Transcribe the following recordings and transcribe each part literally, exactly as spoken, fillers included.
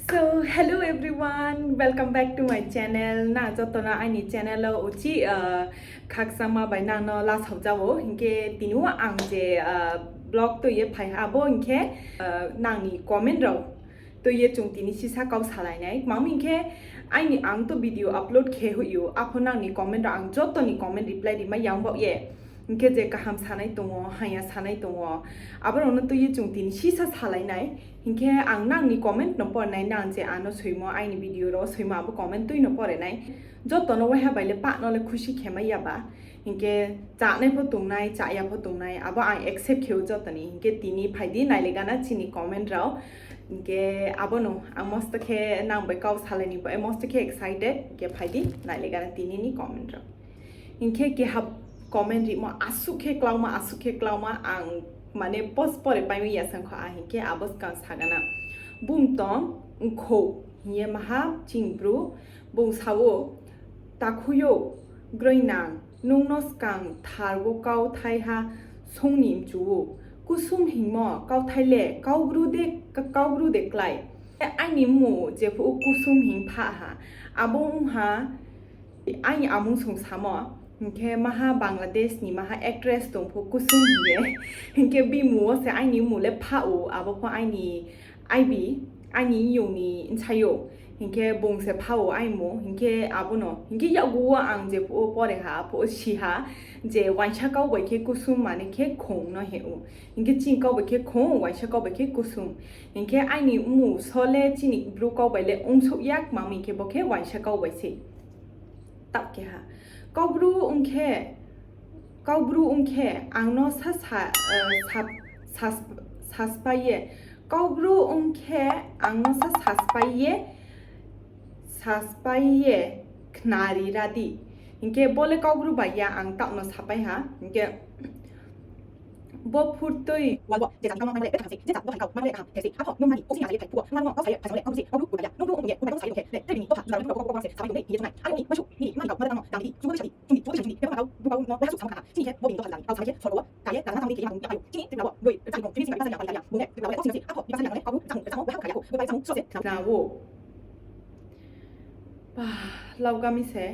So, hello everyone, welcome back to my channel. Nang joto no aini channel o uchih, ah, khakchangma bai nang no lasao jao. Hing khe tini wo ang je, ah, vlog tui ye phai ha, abo hing khe, ah, nang ni comment rao tui ye chung tini sisa kau salai nai. Tma hing khe aini ang to video upload khe hoih ou, apho nang ni comment rao ang joto ni comment reply ri mai ya ong baoh ye. Hing khe je kaham sanai tong ou, hamya sanai tong ou, abo rao no tui ye chung tini sisa salai nai. Hing khe ang nang ni comment no pore nai, nang je ano soimo, aini video rao soimo abo comment tui no pore nai. Joto no waiha bai le pah no le khusi khe mai ya ba. Hing khe chánai pho tongnai, cháya pho tongnai, abo ang accept khe ou joto ni. Hing khe tini phai di, nai le gana chini comment rao. Hing khe abo no ang mosto khe nang bai kau salai ni pho, eh, mosto khe excited. Hing khe phai di, nai le gana tini ni comment rao. Hing khe keha comment rimo asuh khe klauma, asuh khe klauma, ang mane post pore pai mi ya sang kho, a hing khe abo skang sa gana. Bung tong Mkhou hing ye maha ching bru, bung sa ou, Takhu yo, groinang, nung no skang thar wo kauthai ha song ni mchu ou, Kusum hingmo kauthai le kaubru de, ka-, kaubru de klái? Aini mmung jephuh wo Kusum hing pha ha, abo ong ha, aini amung song samo, hing khe maha Bangladesh ni maha actress tong pho Kusum hing ye. Hing khe bini mmung wo se aini mmung le pha ou, abo pho aini aibi, aini yong ni bsayouh. Hing khe bung se pha ou aini mmung, hing khe abo no, hing khe yakgu wo ang jephuh wo pore ha, aphuh wo si ha, je uaingsa kau bai khe Kusum mane khe khong no hing ou. Hing khe chini kau bai khe khong, uaingsa kau bai khe Kusum. Hing khe aini mmung so le chini bru kau bai le ongsouh ya, tma hing khe bo khe uaingsa kau bai se. Taoh keha. Kaubru ong khe, kaubru ong khe ang no sa sa, eh, sa, sa, saspai ye. Kaubru ong khe ang no sa saspai ye, saspai ye khnari ra di. Hing khe bo le kaubru bai ya, ang taoh no sapai ha. Hing khe bo phurtui wal bo je jat ni kau no mano le kaham se, je jat ni dopha ni kau mano le kaham se, apho nung mani kousi ni kau sai ye phai phuh wo, mano kau sai ye phai samo le kaubru se, kaubru bai ya, nung bru ong ye, bung bai bung sai ye, le, tei bini dopha, jura bru kau kau kau se, sapai tong dei, hing ye chung nai. Are ong ni, masu, ni, mani kau mano tang no, dang di, chung bru sa di, chung di, chung di, bebak ma kau, bru kau no, waiha suh samo kha, chini khe, bo bini dopha jang, kau sai ye, soro wo, ka ye, dang na tang ni khe ye, bung ya, phaio, chini, Tripura wo, broi, rchah ni kong, chini, chini, bai, bai, bai, bai, bung ye, Tripura wo le, oxygen se, apho, bini bai, bai, bai, bai, chung se, apho, basa, basa, ya kho, bung bai, bai, bai, chung, sose, na wo. Ba, laugami se.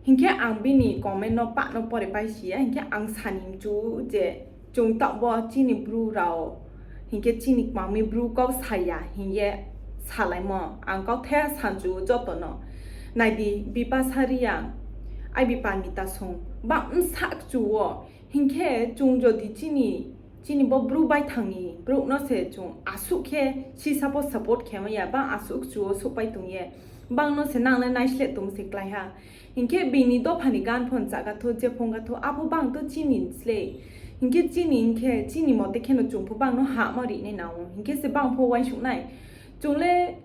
Hing khe ang bini comment no pah no pore pai si ya, hing khe ang sani mchu je chung taoh bo chini bru rao, hing khe chini kmang mi bru kau sa ya hing ye salaimo, ang kauthai sanchu joto no. Nai di, Bipasa Reang, ai bi Pangita song, ba bsa kchu wo, hing khe chung jodi chini, chini bo bru baithang ni brouh no se chung asuh khe sisa pho support khe mai ya, bang asuh kchu wo souhpai tong ye, bang no se nang le naisleh tong se klái ha. Hing khe bini dopha ni gan pho nchah gatho, je phung gatho, apho bang to chini slei. Hing khe chini hing khe chini mote khe no chung pho bang no hahmo ri nai nang ou, hing khe se bang pho uaingsouh nai. Chung le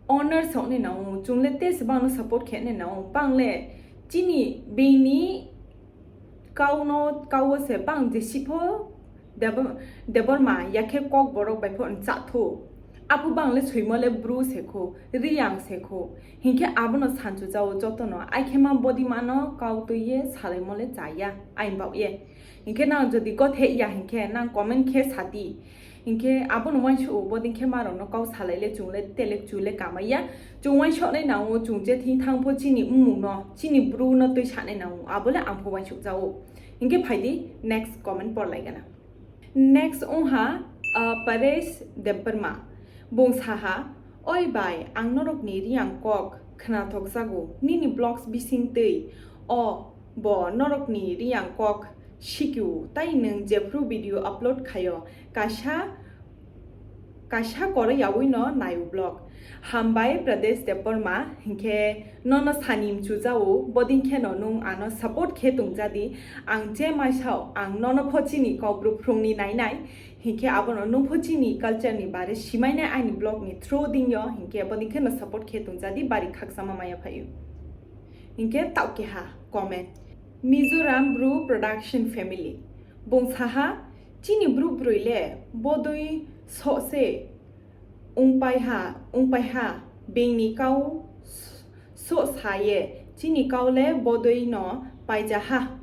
honor saoh nai nang ou, chung le te se bang no support khe nai nang ou, bang le chini bini kau no, kau wo se bang jesi pho Debo-, Debbarma ya khe Kokborok bai pho nchah thou. Apho bang le soimo le bru se khou, Reang se khou. Hing khe abo no sanchu jao joto no. Ai khe ma bodima no kau tui ye salaimo le cha ya, aini baoh ye. Hing khe nang jodi gothe ya hing khe nang comment khe sa di. Hing khe abo no uaingsouh ou, bodei khe ma rao no kau salai le chung le telek chu le kamai ya. Chung uaingsouh nai nang ou, chung je thing thanng pho chini mmung no, chini bru no tuisa nai nang ou, abo le ang pho uaingsouh jao. Hing khe phai di, next comment porlai gana. Next ong ha, ah, Paresh Debbarma. Bung sa ha, Oi bai, ang norok ni Reang kok khnathok jago, nini vlogs bising tui. O, bo norok ni Reang kok sikiu, tai nwng jephru video upload khaio, kaisa, kaisa koro yaui no nai o vlog. Hambai Pradesh Debbarma, hing khe nono sani mchu jao, bodei khe no nung ano support khe tong ja di. Ang je mai sao, ang nono pho chini Kaubru phrung ni nai nai, hing khe abo no nung pho chini culture ni bare simai nai aini vlog ni through deing yo, hing khe bodei khe no support khe tong ja di, bari khakchangma mai ya phai ou. Hing khe taoh keha comment. Mizoram Bru Production Family. Bung sa ha, chini bru broi le bodei soh se ongpai ha, ongpai ha, being ni kau soh sa ye, chini kau le bodei no paija ha.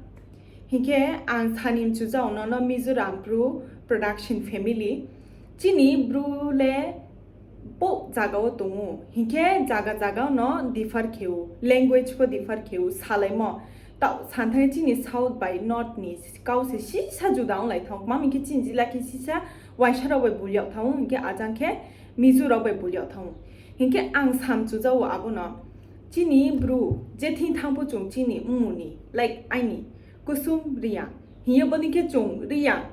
Hing khe ang sani mchu jao nono Mizoram Bru Production Family. Chini bru le Bo zaga wo tong ou, hing khe zaga zaga no differ khe ou, language pho differ khe ou, salaimo. Taoh santhai chini south bai north ni kau se sisa juda onglai thanng ou. Kma hing khe chini jila khe sisa Waisa rao bai bul yag thanng ou, hing khe ajang khe Mizo rao bai bul yag thanng ou. Hing khe ang samchu ja ou abo no. Chini Bru je thing thanng pho chung chini mmu ni, like aini Kusum Reang hing ye bodei khe chung Reang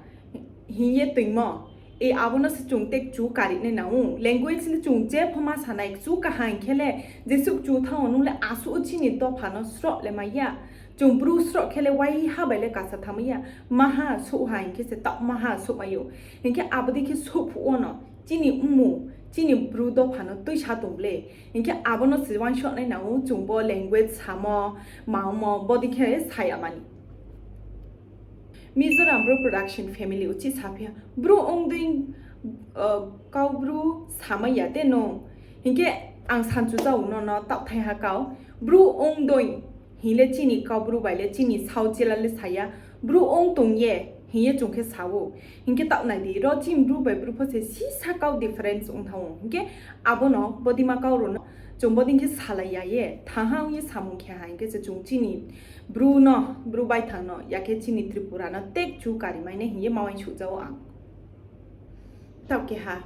hing ye toingmo. E abo no se chung tekchu kari nai nang ou. Language le chung je pho ma sa nai, kchu kaham khe le, jesuh kchu thanng ou nung le asuh chini dopha no sroh le mai ya. Chung Bru sroh khe le waiha bai le kasa thanngmai ya. Maha souhha hing khe se taoh maha souhmai ou. Hing khe abo dei khe souhphuh wo no chini mmu, chini Bru dopha no tuisa tong ble. Hing khe abo no se uaingsouh nai nang ou, chung bo language samo, mangmo, bodei khe sa ya mani. Mizoram Bru Production Family uchih saphi ha, Bru ong dei, Kau Bru samai ya de nung? Hing khe ang sanchu ja ou nono taohthai ha kau, Bru ong dei hing le chini Kau Bru bai le chini sao jila le sa ya, Bru ong tong ye hing ye chung khe sa ou. Hing khe taoh nai di, ro chini Bru bai Bru pho se sisa kau difference ong thanng ou. Hing khe abo no bodeima kau rao no chung bodei khe salai ya ye, thangha ong ye samung khe ha, hing khe se chung chini Bru no, Bru baithang no, ya khe chini Tripura no tekchu kari mai nai hing ye ma uaingsouh ja ou ang. Taoh keha,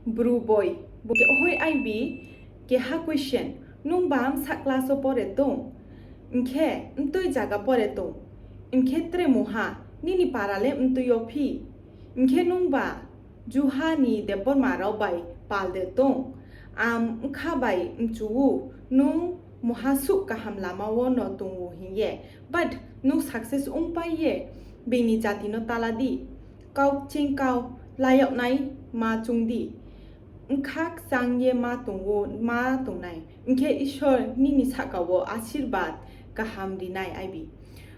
Bru boi, bo khe, ohoi aibi, keha question, nungba bsa class wo pore tong? Hing khe mtui zaga pore tong? Hing khe tre mungha, nini para le mtui yo phi? Hing khe nungba juha ni Debbarma rao bai pal de tong? Ang bkha bai mchu ou, nung mungha suh kaham lama wo no tong ou hing ye, but nung success ongpai ye being ni jati no tala di. Kau kching kau la yag nai ma choung di. Bkha kchang ye ma tong ou, ma tong nai. Hing khe Isor nini sahka wo asirbad kaham ri nai aibi.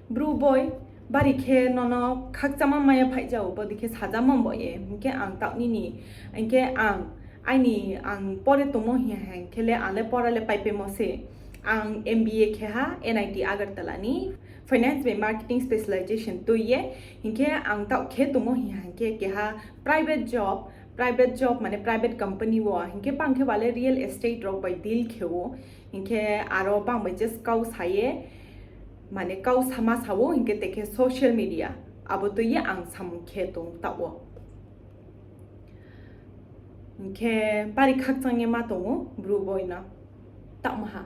Bru boi, bari khe nono khakchangma mai ya phaih ja ou, bodei khe sajamo bo ye. Hing khe ang taoh nini, hing khe ang, aini ang pore tongmo hing ha hing khe le ang le pora le paipaimo se. Ang M B A khe ha N I T Agartala ni, finance bai marketing specialization tui ye. Hing khe ang taoh khe tongmo hing ha hing khe keha private job, private job mane private company wo, hing khe bang khe ba le real estate rao bai deal khe ou. Hing khe aro bang bai just kau sa ye, mane kau sama sa ou, hing khe te khe social media, abo tui ye ang samung khe tong taoh wo. Hing khe bari khakchang ye ma tong ou Bru boi no. Taoh maha,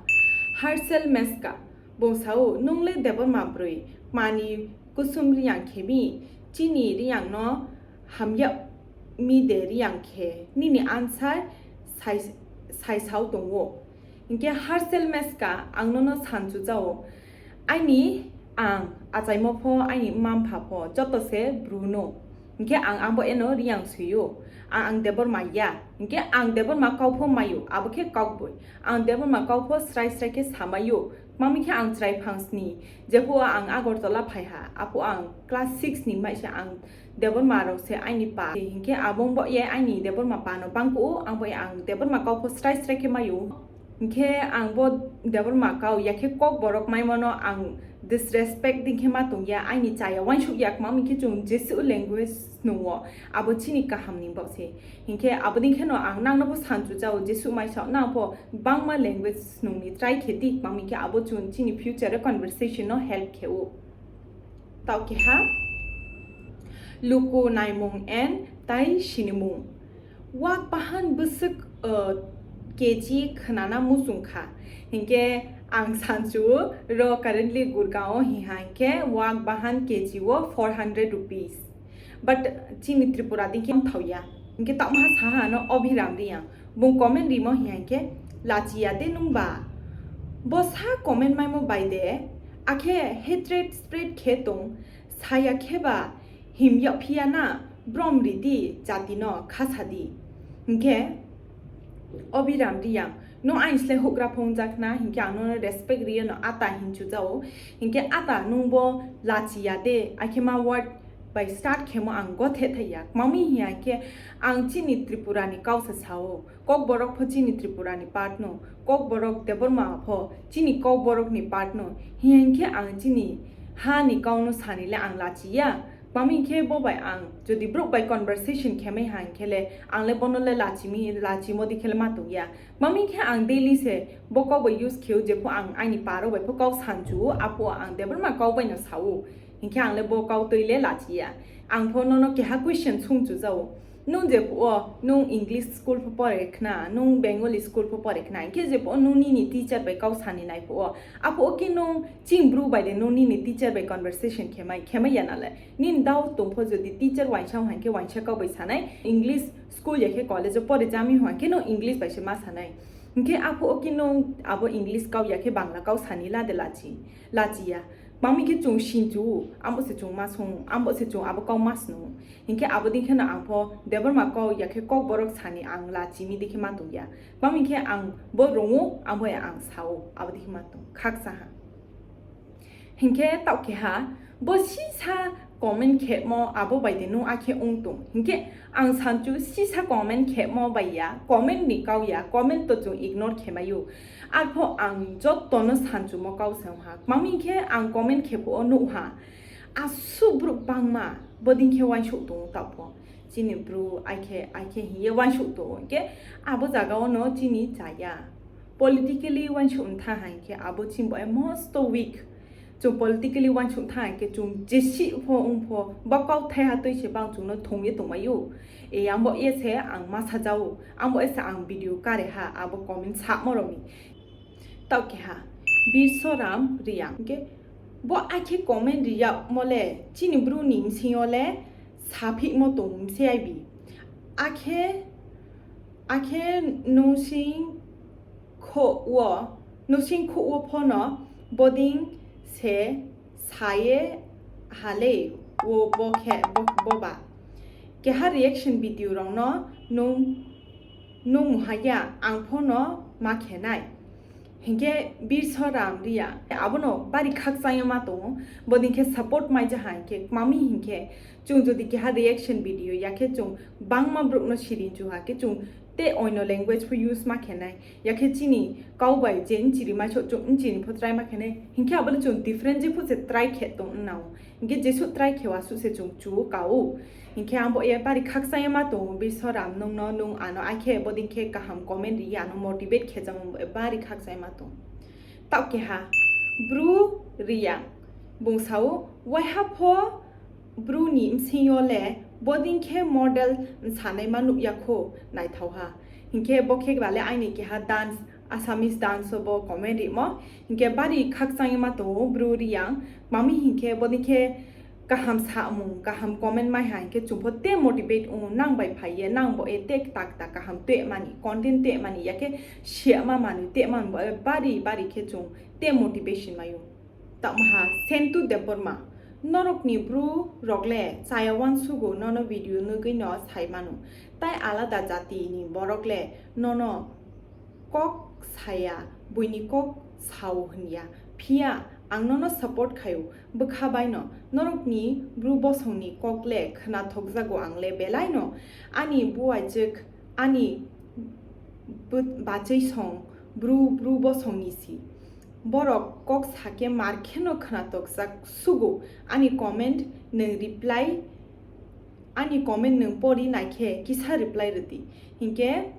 Harsel Meska, bung sa ou, nung le Debbarma broi, kma ni Kusum Reang khe mi, chini Reang no hamya mi de Reang khe, nini answer sai, sai sao tong ou. Hing khe Harsel Meska, ang nono sanchu ja ou, aini ang achaimo pho, aini mma-mpha pho joto se Bru no. Hing khe ang abo eno Reang soi ou. Ang, ang Debbarma ya. Hing khe ang Debbarma kau pho mai ou, abo khe kaugboing. Ang Debbarma kau pho srai srai khe samai ou. Kma mi khe ang chrai phang sni, jephuh wo ang Agartala phai ha, aphuh ang class six ni mai se ang Debbarma rao se aini pa. Hing khe abo bo ye aini Debbarma pa no bangkuh ou, ang bo ye ang Debbarma kau pho srai srai khe mai ou. Hing khe ang bo Debbarma kau ya khe Kokborok maimo no ang disrespect dei khe ma tong ya, aini chaya uaingsouh ya, kma mi khe chung jesuh language snung wo, abo chini kaham ni baoh se. Hing khe abo dei khe no ang nang no pho sanchu ja ou, jesuh mai sao nang pho bangma language snung ni try khe di, kma mi khe abo chung chini future wo conversation no help khe ou. Taoh keha, luku naimung and tai sinimung. Wak bahan bwswk, uh, K G khnana muchung kha. Hing khe ang sanchu ro currently Gurgaon wo hing ha hing khe wak bahan K G wo four hundred rupees. But chini Tripura dei khe mthao ya. Hing khe taoh maha sa ha no Abhiram Reang. Bung comment rimo hing ha hing khe, lachi ya de nungba. Bo sa comment maimo bai de, akhe hatred spread khe tong, sa ya khe ba him yagphi ya na, brom ri di, jati no khasa di. Hing khe Abhiram Reang, nung aini slái houhgra pho ongja khna, hing khe ang nono respect ri ye no ata hing chu ja ou. Hing khe ata nung bo lachi ya de, akhe ma word bai start khemo ang gotheh thai ya. Kma mi hing ya khe ang chini Tripura ni kau se sa ou. Kokborok pho chini Tripura ni part no. Kokborok Debbarma pho chini Kokborok ni part no. Hing khe ang chini ha ni kau no sani le ang lachi ya. Kmami khe bo bai ang jodi brouh bai conversation khe mai ha hing khe le, ang le bono le lachi mi, lachimo di khe le ma tong ya. Kmami khe ang daily se bo kau bai use khe ou, jepho ang aini paro bai pho kau sanchu ou, aphuh wo ang Debbarma kau bai no sa ou. Hing khe ang le bo kau tui le lachi ya. Ang pho nono keha question sungchu ja ou. Nung jephuh wo, nung English school pho pore khna, nung Bengali school pho pore khna, hing khe jephuh wo nung nini teacher bai kau sani nai phuh wo, aphuh wo khe nung ching Bru bai de nung nini teacher bai conversation khe mai, khe mai ya na le. Nini doubt tong pho jodi teacher uaingsa hing khe uaingsa kau bai sa nai, English school ya khe college wo pore jami hing khe nung English bai se ma sa nai. Hing khe aphuh wo khe nung abo English kau ya khe Bangla kau sani la de lachi, lachi ya. Kmami khe chung sinchu ou, abo se chung ma sung, abo se chung abo kau ma snu. Hing khe abo dei khe no ang pho Debbarma kau ya khe Kokborok sani ang lachi mi dei khe ma tong ya. Kmami khe ang bo rung ou, ang bo ya ang sa ou, abo dei khe ma tong, khakchang ha. Hing khe taoh keha, bo sisa comment khemo abo bai de nung akhe ong tong. Hing khe ang sanchu sisa comment khemo bai ya, comment ni kau ya, comment to chung ignore khe mai ou. Arpho ang joto no sanchumo kau se ong ha. Kmami khe ang comment khe phuh wo nuh ha. Asuh brouh bangma bodei khe uaingsouh tong ou taoh pho. Chini Bru ai khe, ai khe hing ye uaingsouh tong ou. Hing khe abo zaga wo no chini chaya. Politically uaingsouh thanng ha hing khe abo chini bo e most weak. Chung politically uaingsouh thanng ha hing khe chung jesih pho ong pho, bo kauthai ha tui se bang chung no thong ye tongmai ou. E, ang bo ye se ang ma sa ja ou, ang bo ye se ang video kare ha, abo comment samo rao ni. Taoh keha, Birsoram Reang. Hing khe bo akhe comment ri yagmo le chini Bru ni bsing yo le saphihmo tong mse ai bi. Akhe, akhe nungsing khouh wo, nungsing khouh wo pho no bodei se sa ye ha le wo bo khe, bo, bo ba. Keha reaction video rao no nung, nung mungha ya, ang pho no ma khe nai. Hing khe Birsoram Reang, abo no bari khakchang ye ma tong ou, bodei khe support mai ja ha hing khe, kmami hing khe, chung jodi keha reaction video ya khe chung bangma brouh no sirinchu ha khe chung te oino language pho use ma khe nai, ya khe chini kau bai je nchiri mai souh chung nchiri pho try ma khe nai, hing khe abo le chung different jephuh se try khe tong nang ou. Hing khe jesuh try khe wa suh se chung chu ka ou. Hing khe ang bo ye bari khakchang ye ma tong ou, Birsoram nung no, nung ano akhe bodei khe kaham comment ri ye ano motivate khe jamo bo ye bari khakchang ye ma tong ou. Taoh keha, Bru Reang, bung sa ou, waiha pho Bru ni bsing yo le bodei khe model bsanaima nuh ya khou, naithao ha. Hing khe bo khe ba le aini keha dance, Assamese dance wo bo comment rimo. Hing khe bari khakchang ye ma tong ou Bru Reang. Kmami hing khe bodei khe kaham samung, kaham comment mai ha hing khe chung pho te motivate ong ou, nang bai phai ye, nang bo ye te kta kta kaham tuimani, content tuimani, ya khe siama manoi tuimani bo ye bari bari khe chung te motivation mai ou. Taoh maha, Sentu Debbarma, norok ni Bru rok le chaya uansugo, nono video nugui no sai mano. Tai alada jati ni borok le nono kok saya, buini kok sao hwn ya. Phiya ang nono support khai ou, bwkha bai no. Norok ni Bru bosong ni kok le khnathokjago ang le belai no. Ani buaijwk, ani bachai song, Bru, Bru bosong ni si. Borok kok sa khe mar khe no khnatokjak sugo. Ani comment nwng reply, ani comment nwng pori nai khe kisa reply rw di. Hing khe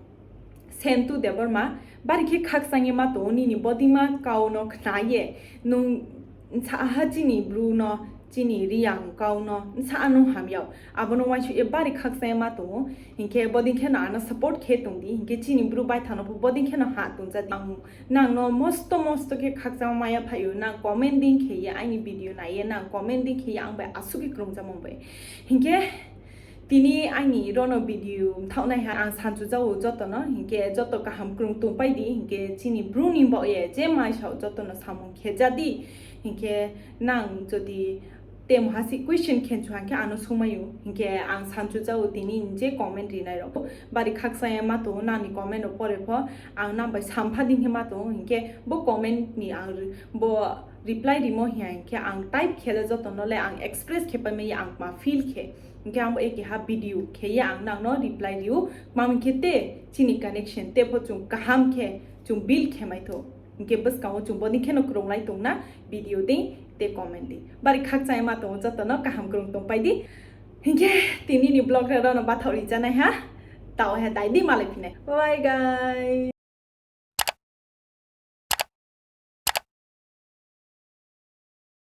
Sentu Debbarma, bari khe khakchang ye ma tong ou nini bodei ma kau no khna ye, nung bsa ha chini Bru no, chini Reang kau no, bsa ano ham yag. Abo no uaingsouh ye bari khakchang ye ma tong ou. Hing khe bodei khe no ano support khe tong di. Hing khe chini Bru baithang no pho bodei khe no ha tong ja di. Ang nang no mosto mosto khe khakchang ma ya phai ou. Nang comment dei khe ye aini video nai ye, nang comment dei khe ye ang bai asuh khe krung jamo bai. Hing khe tini aini rono video mthaoh nai ha ang sanchu ja ou joto no. Hing khe joto kaham krung tongpai di. Hing khe chini Bru ni baoh ye je mai sao joto no samung khe ja di. Hing khe nang jodi temo ha se question khenchu hing khe ano sungmai ou. Hing khe ang sanchu ja ou tini je comment rinai rao. Bari khakchang ye ma tong ou nang ni comment rao pore pho. Ang nang bai sampha dei khe ma tong ou. Hing khe bo comment ni ang bo reply rimo hing khe ang type khe le joto no le ang express khe paimai ye ang ma feel khe. Hing khe ang bo ye keha video khe ye ang nang no reply ri ou. Kmami khe te chini connection te pho chung kaham khe chung build khe mai thou. Hing khe bwskang wo chung bodei khe no krunglai tong na video dei. te comment di. Bari khakchangma tong ou, joto no kaham krung tongpai di. Hing khe tini ni vlog rao no bathaoh ri chánai ha. Tao he dai di malai phi nai. Bye guys.